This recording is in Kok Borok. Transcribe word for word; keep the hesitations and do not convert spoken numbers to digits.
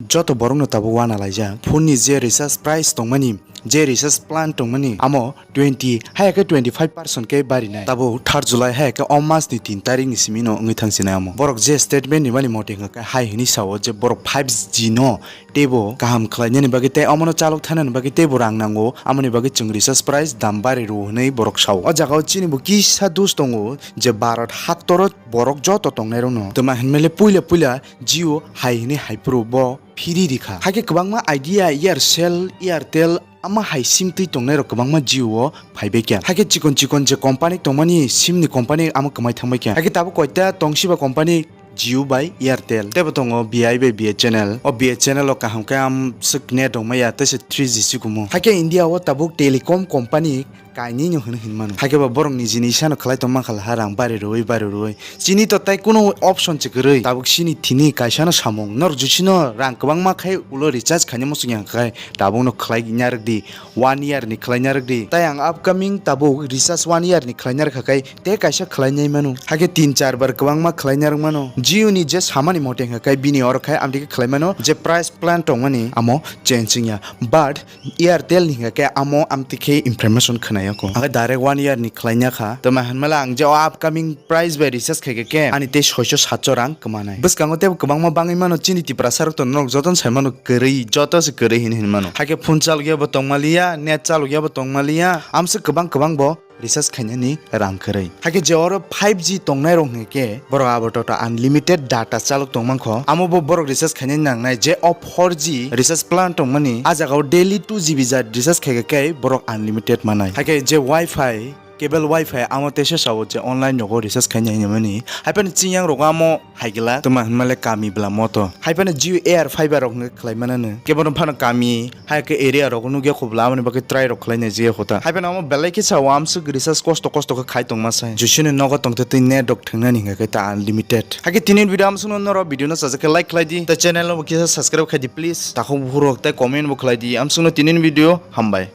Joto borokno tabuk uanalaijak. Phone ni je recharge price tongmani, je recharge plan tongmani, amo twenty, haya khe twenty five percent khe barinai. Tabuk third July haya khe o mas ni tin tarik ni simi no wngwi thangsinai amo. Borok je statement ni mani mote hwnkha khe hai hwnwi sao je borok five G no teibo kaham khlainani bagwi tei omono chalok thanani bagwi teibo rang nango, amoni bagwi chwng recharge price dam bari rw hwnwi borok sao. O jaga o chini bo kisa dus tongo je Bharat haktoro borok joto tongnairokno twma hinmale puila puila Jio hai hwnwi hai phuru bo phiri rikha. Hakhe kwbangma Idea, Aircel, Airtel, ama hai sim twi tongnairok kwbangma Jio o phaibaikha. Hakhe chikon chikon je company tongmani sim ni company amo kwmai thangbaikha. Hakhe tabuk koita tongsiba company Jio bai Airtel. Teibo tongo B I bai B S N L. O B S N L o kaham khe am swk net rok maya tei se three G sikumo. Hakhe India o tabuk telecom company kainwi no hwnwi hwnwi mano. Hakhe bo borok nijini isano khlai tongma khala ha rang bari rwui bari rwui. Chini to tai kuno option se kwrwi. Tabuk sini thini kaisa no samung. Norok jusino rang kwbangma khai ulo recharge khaina muchung ya khai tabuk no khlai narwk di. One year ni khlai narwk di. Tai ang upcoming tabuk recharge one year ni khlai narwk kha khai tei kaisa khlai nai mano. Hakhe tin char bar kwbangma khlai narwk mano. Jio ni je samani mote hwnkha khai bini oro khai amtwi khe khlai mano je price plan tongmani amo change wngya. But Airtel ni hwnkha khe amo amtwi khe information khwnaya kho. Ang direct one year ni khlaina kha. Tama hinmala ang je o upcoming price bai recharge khaikha khe ani tei soiso satso rang kwmanai. Bwskango teibo kwbangma bangwi mano chini Tiprasa rok to norok jotono sai mano kwrwi, joto se kwrwi hin hin mano. Hakhe phone chalok ya bo tongmaliya, net chalok ya bo tongmaliya, amswk kwbang kwbang bo recharge khainani rang kwrwi. Hakhe je oro five G tongnai rok hwnkhe borok abo tota unlimited data chalok tongmankho. Amo bo borok recharge khainani nangnai je o four G recharge plan tongmani a jaga o daily two G B ja recharge khaikha khe borok unlimited manai. Hakhe je wifi, cable wifi amo teisa sao je online rogo recharge khainai hinmani. Haiphano chingyang rogo amo haigla tuma hinmale kami bwla moto. Haiphano Jio Air Fiber rok hwnkhe khlai manano. Kebono phano kami hai khe area rogo nukya khobla amoni bagwi try rok khlai nai jia kho ta. Haiphano amo belai khe sao amswk recharge kosto kosto khe khai tongma sai. Jisuni nogo tongtwtwi net rok thwngnani hwnkhe ta unlimited. Hakhe tini video amswkno norok video no sajak khe like khlai di. Tei channel no bo kisa subscribe khai di please. Takhuk bukhuk rok tei comment bo khlai di. Amswkno tini video hambai.